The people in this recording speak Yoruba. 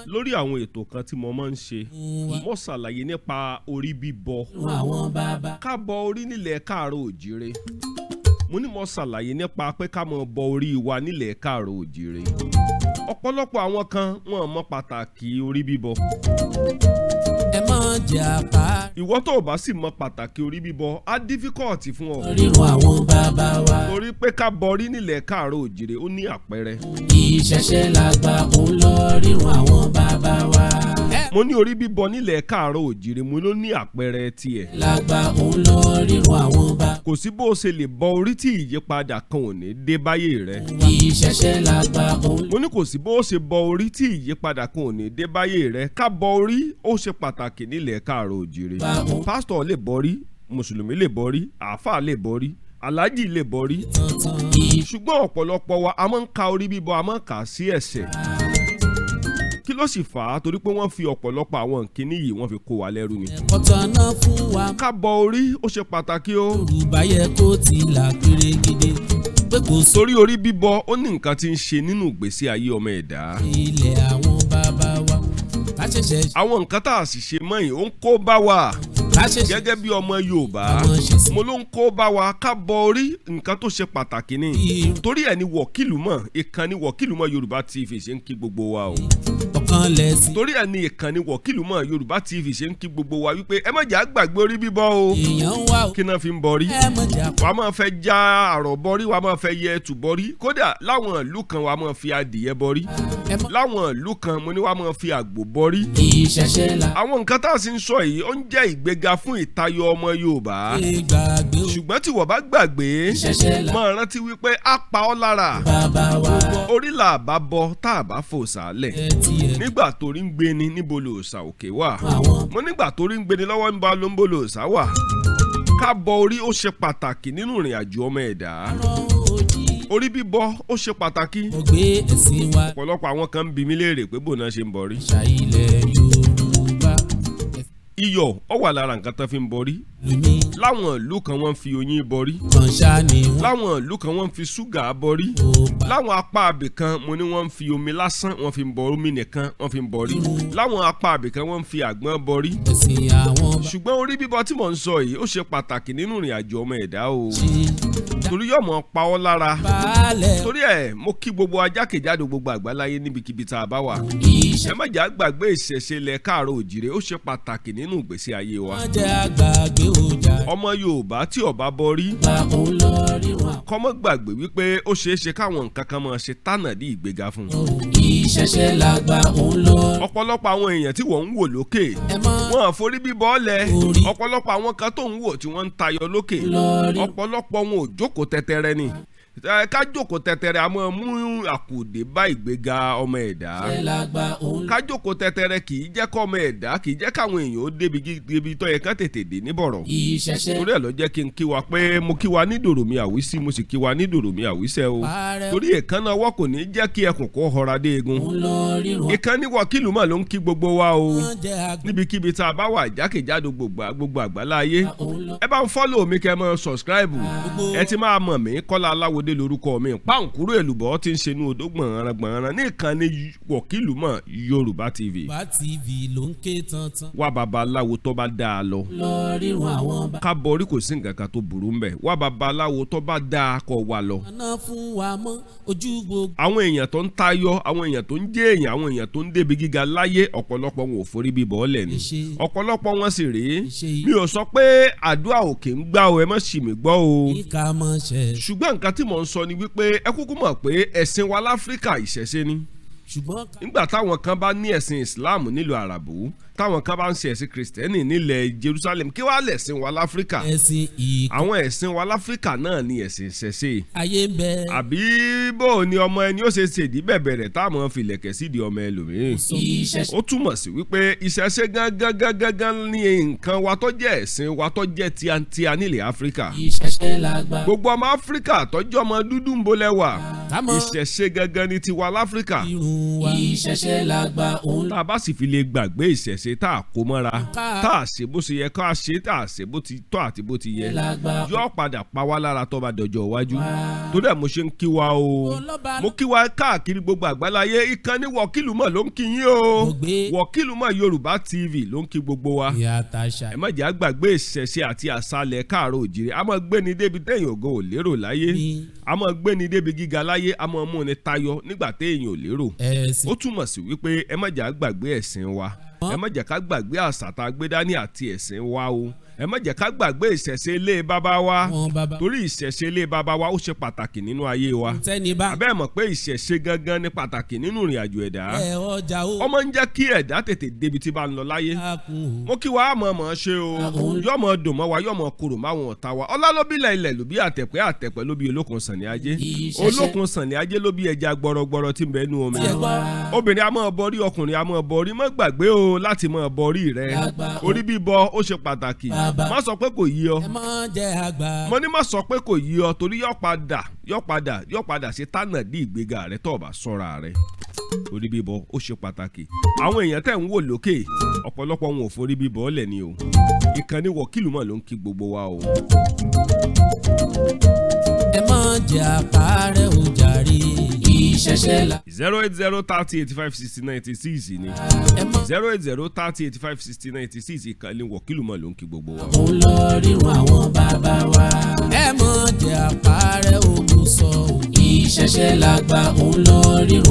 Lórí àwọn ètò kan tí mo máa ń ṣe, mo ṣàlàyé nípa orí bíbọ. Àwọn bàbá. Ká bọ orí nílẹ̀ káàárọ̀ òjìrè. Mo ní mo ṣàlàyé nípa pé ká máa bọ orí wa nílẹ̀ káàárọ̀ òjìrè. Ọ̀pọ̀lọpọ̀ àwọn kan wọn mọ pàtàkì orí bíbọ. Ẹ má jẹ́ àpá. Ìwọ tó o bá sì mọ pàtàkì orí bíbọ, á dífíkọ́ọ̀tì fún ọ. Rírun àwọn bàbá wa. Torí pé ká bọrí nílẹ̀ káàárọ̀ òjìrè, ó ní àpẹẹrẹ. Ìṣẹ̀ṣe làgbà, òun lọ rírun àwọn bàbá wa. Mo ní orí bíbọ nílẹ̀ káàárọ̀ òjìrè, mo ló ní àpẹẹrẹ tiẹ̀. Làgbà, òun lọ rírun àwọn bàbá. Kò sí bó o ṣe lè bọ orí tí ìyípadà kan ò ní dé báyé rẹ. Ìṣẹ̀ṣe làgbà, òun. Mo ní kò sí bó o ṣe bọ orí tí ìyípadà kan ò ní dé báyé rẹ. Ká bọ orí, ó ṣe pàtàkì nílẹ̀ káàárọ̀ òjìrè. Pásítọ̀ lè bọrí, mùsùlùmí lè bọrí, àáfàá lè bọrí, aláàjì lè bọrí. Tuntun. Ṣùgbọ́n ọ̀pọ̀lọpọ̀ wa, a máa ń ka orí bíbọ, a máa ń kà á sí ẹ̀ṣẹ̀. Kí ló sì fà á? Torí pé wọ́n fi ọ̀pọ̀lọpọ̀ àwọn nkíní yìí, wọ́n fi kó wa lẹ́rú ni. Ẹ̀kọ́ tọ́nà fún wa. Ká bọ orí, ó ṣe pàtàkì o. Yorùbá yẹ kó ti là pérégedé pé kò sí. Torí orí bíbọ, ó ní nǹkan tí ń ṣe nínú ìgbésí ayé ọmọ ẹ̀dá. Ilẹ̀ àwọn bàbá wa ká ṣẹ̀ṣẹ̀. Àwọn nǹkan tá a sì ṣe mọ́ yìí, ó ń kó bá wa. Ká ṣẹ̀ṣẹ̀. Gẹ́gẹ́ bí ọmọ Yorùbá, àwọn ṣe sí. mo ló ń kó bá wa. Ká bọ orí, nǹkan tó ṣe pàtàkì ni. Torí ẹ̀ ni Wọ̀kìlùmọ̀, ìkànnì Wọ̀kìlùmọ̀ Yorùbá TV ṣe ń kí gbogbo wa o. Ọ̀kan lẹ̀sìn. Torí ẹ̀ ni ìkànnì Wọ̀kìlùmọ̀ Yorùbá TV ṣe ń kí gbogbo wa wípé ẹ má jà á gbàgbé orí bíbọ o. Èèyàn wà o. Kí náà fi ń bọrí? Ẹ mọ̀ jà. Wàá máa fẹ́ já àrọ̀ bọrí, wàá máa fẹ́ yẹ ẹtù bọrí. Kódà láwọn ìlú kan, wàá máa fi adìyẹ bọrí. Ẹ mọ̀. Láwọn ìlú kan, mo ní wàá máa fi àgbò bọrí. Ìṣẹ̀ṣe là. Àwọn nǹkan tá a sì ń sọ yìí, ó ń jẹ́ ìgbéga fún ìtayọ ọmọ Yorùbá. Gbàgbé o. Ṣùgbọ́n tí wọ́n bá gbàgbé, Ìṣẹ̀ṣe là. máa rántí wípé á pa ọ́ lára. Bàbá wa. Orí là bá bọ tá a bá fò sálẹ̀. Ẹ tiẹ̀. Nígbà torí ń gbé ni, níbo lòòṣà òkè wà? Àwọn. Mo nígbà torí ń gbéni lọ́wọ́, ń bá ló ń bó lòòṣà wà? Ká bọ orí, ó ṣe pàtàkì nínú ìrìn àjò ọmọ ẹ̀dá. Arọ òjì. Orí bíbọ, ó ṣe pàtàkì. Mo gbé ẹ̀sìn wa. Ọ̀pọ̀lọpọ̀ àwọn kan ń bi mí léèrè pé bò náà ṣe ń bọrí. Ṣà ilẹ̀ Yorùbá. Iyọ̀, ó wà lára nǹkan tán fi ń bọrí. Lùmí. Láwọn ìlú kan, wọ́n ń fi oyin bọrí. Kan ṣá ni wọ́n. Láwọn ìlú kan, wọ́n ń fi ṣúgà bọrí. Kò bá. Láwọn apá abì kan, mo ní wọ́n ń fi omi lásán, wọ́n fi ń bọ omi nìkan, wọ́n fi ń bọrí. Láwọn apá abì kan, wọ́n ń fi àgbọn bọrí. Ẹ̀sìn àwọn bá. Ṣùgbọ́n orí bíbọ tí mò ń sọ yìí, ó ṣe pàtàkì nínú ìrìn àjò ọmọ ẹ̀dá o, Ṣe. torí yóò mọ̀ pa ọ́ lára. Baálẹ̀. Torí ẹ̀, mo kí gbogbo ajákèjádò gbogbo àgbáláyé níbikíbi tá a bá wà. Ìṣẹ̀. Ẹ má jà gbàgbé ìṣẹ̀ṣe ilẹ̀ káàárọ̀ òjìrè, ó ṣe pàtàkì nínú ìgbésí ayé wa. Wọ́n jẹ́ àgbàgbé ọjà. Ọmọ Yorùbá tí ó bá bọrí, Bá òun lọ rírun àwọn. kó má gbàgbé wípé ó ṣeé ṣe káwọn nǹkan kan máa ṣe tánà dí ìgbéga fún un. Ìṣẹ̀ṣe làgbà, òun lọ. Ọ̀pọ̀lọpọ̀ àwọn èèyàn tí wọ́n ń wò lókè, Ẹ mọ́. wọn àforí bíbọ́ lẹ̀. Orí. Ọ̀pọ̀lọpọ̀ àwọn kan tó ń wò tí wọ́n ń tayọ lókè, Lọ rí. ọ̀pọ̀lọpọ̀ wọn ò jókòó tẹ́tẹ́rẹ́ ni. Ẹ ká jókòó tẹ́tẹ́rẹ́, a máa mú àkùdé bá ìgbéga ọmọ ẹ̀dá. Ìṣẹ̀ṣe làgbà, òun. Ká jókòó tẹ́tẹ́rẹ́ kì í jẹ́ kọ́ ọmọ ẹ̀dá, kì í jẹ́ káwọn èèyàn ó débi débi tó yẹ kán tètè dé níbọ̀rọ̀. Ìṣẹ̀ṣe. Torí ẹ̀ ló jẹ́ kí n kí wa pé mo kí wa ní dòrò mi àwísí, mo sì kí wa ní dòrò mi àwísẹ́ o. Parẹ́. Torí èékánná ọwọ́ kò ní jẹ́ kí ẹkùn kó họra dé egun. Òun lọ rírun. Ìkànnì Wákìlùmọ̀ ló ń kí gbogbo wa o, Wọ́n jẹ́ àgbà. níbikíbi tá a bá wà jákèjádò gbogbo àgbáláyé. Òun lọ. Ẹ bá ń follow mi, kẹ́ ẹ máa subscribe. Gbogbo. Ẹ ti máa mọ̀ mí, Kọ́lá Aláwọ̀dé lórúkọ mi, páǹkúrò èlùbọ́ tí ń ṣe inú odó gbọ̀nràn gbọ̀nràn ní ìkànnì Wọ̀kìlùmọ̀ Yorùbá TV. Bá TV ló ń ké tantan. Wá babaláwo tó bá dáa lọ. Lọ rírun àwọn bá. Ká bọrí, kò sí nǹkan kan tó burú ń bẹ̀. Wá babaláwo tó bá dáa kó wá lọ. Ọ̀nà fún wa mọ́ ojú gbogbo. Àwọn èèyàn tó ń tayọ, àwọn èèyàn tó ń jẹ́ èèyàn, àwọn èèyàn tó ń débi gíga láyé, ọ̀pọ̀lọpọ̀ wọn ò forí bíbọ̀ ọ́lẹ̀ ni. Ìṣe. Ọ̀pọ̀lọpọ̀ wọn sì rèé. Ìṣe. Mi ò sọ pé àdúrà òkè ń gbà o, ẹ má ṣì mí gbọ́ o. Ìka mọ̀ ṣẹ̀. Ṣùgbọ́n nǹkan tí mò ń sọ ni wípé ẹ kúkú mọ̀ pé ẹ̀sìn wa láfíríkà, ìṣẹ̀ṣe ni. Ṣùgbọ́n. Nígbà táwọn kan bá ní ẹ̀sìn Islam nílùú Àràbù, táwọn kan bá ń ṣe ẹ̀sìn Kìrìsìtẹ́nì nílẹ̀ Jerusalem, kí wàá lẹ̀sìn wa láfíríkà? Ẹ̀sìn ìkọ́. Àwọn ẹ̀sìn wa láfíríkà náà ni ẹ̀sìn ìṣẹ̀ṣe. Ayé ń bẹ. Àbí bó o ní ọmọ ẹni ó ṣe ṣèdí bẹ̀bẹ̀rẹ̀ táwọn filẹ̀kẹ̀ sídìí ọmọ ẹlòmíín? Ìṣẹ̀ṣe. Ó túmọ̀ sí wípé ìṣẹ̀ṣe gángan gángan gán ní nǹkan wa tó jẹ́ ẹ̀sìn wa tó jẹ́ tíantíá nílẹ̀ Áfíríkà. Ìṣẹ̀ṣe làgbà. Gbogbo ọmọ Áfíríkà tọ́jú ọmọ dúdú, ń bolẹ̀ wà? Kámọ́. Ìṣẹ̀ṣe gangan ní tiwa láfíríkà. Irun wa. Ìṣẹ̀ṣe làgbà, òun. Tá a bá sì fi lè gbàgbé ìṣẹ̀ṣe ìṣẹ̀ṣe tá a kó mọ́ra, tá a ṣe bó ṣe yẹ ká ṣe, tá a ṣe bó ti tọ́ àti bó ti yẹ, Làgbà yóò padà pa wá lára tó bá dọjọ́ iwájú. Torí ẹ̀ mo ṣe ń kí wa o, Ọlọ́ba mo kí wa káàkiri gbogbo àgbáláyé. Ìkànnì Wọ́kìlúmọ̀ ló ń kí yín o. Mo gbé. Wọ́kìlúmọ̀ Yorùbá TV ló ń kí gbogbo wa. Ìyá àtàṣà Ẹ má jẹ́ àgbàgbé ìṣẹ̀ṣe àti àṣàlẹ̀ káàró òjìrì. A máa gbé ni débi téèyàn ògo ò lérò láyé, Ní. a máa gbé ni débi gíga láyé, a máa mú ni tayọ nígbà téèyàn ò lérò. Ẹ̀sìn Ó túmọ̀ sí wípé ẹ má jẹ́ àgbàgbé ẹ̀sìn wa, ẹ má jẹ́ ká gbàgbé àṣà tá a gbé dání àti ẹ̀sìn wa o. Ẹ má jẹ́ ká gbàgbé ìṣẹ̀ṣe ilé bàbá wa, wọn bàbá torí ìṣẹ̀ṣe ilé bàbá wa ó ṣe pàtàkì nínú ayé wa. Tẹ́ni bá Àbẹ́ mọ̀ pé ìṣẹ̀ṣe gangan ní pàtàkì nínú ìrìn àjò ẹ̀dá. Ẹ ọjà ó Ó máa ń jẹ́ kí ẹ̀dá tètè débi tí bá ń lọ láyé. Dákun o. Mo kí wa, àmọ́ mọ̀ ṣe o, yóò mọ̀ dùn mọ́ wa, yóò mọ̀ korò máwọn ọ̀tá wa. Ọlá ló bí ilẹ̀, ilẹ̀ ló bí àtẹ̀pẹ́, àtẹ̀pẹ́ ló bí Olókun Sànni Ajé. Ìṣẹ̀ṣe. Olókun Sànni Ajé ló bí ẹja gbọrọgbọrọ tí ń bẹ nú omi. Tí ẹ gbọ́. Obìnrin a máa bọrí, ọkùnrin a máa bọrí. Má gbàgbé o láti máa bọrí rẹ. Àgbà o. Orí bíbọ ó ṣe pàtàkì. Bàbá. Má sọ pé kò yí ọ. Ẹ má jẹ́ àgbà. Mo ní má sọ pé kò yí ọ, torí yóò padà, yóò padà, yóò padà ṣe tánà dí ìgbéga rẹ tó o bá ṣọ́ra rẹ. Orí bíbọ ó ṣe pàtàkì. Àwọn èèyàn tẹ̀ ń wò lókè, ọ̀pọ̀lọpọ̀ wọn ò forí bíbọ lẹ̀ ni o. Ìkànnì Wọ́kìlúmọ̀ ló ń kí gbogbo wa o. Ẹ má jẹ́ àpárẹ̀ o jàre. Ìṣẹ̀ṣe là. 08030856096 ni. Ẹ má 08030856096. Ìkànnì Wọ́kìlúmọ̀ ló ń kí gbogbo wa. Òun lọ rírun àwọn bàbá wa. Ẹ má jẹ́ àpárẹ̀ o, mo sọ o. Ìṣẹ̀ṣe làgbà, òun lọ rírun.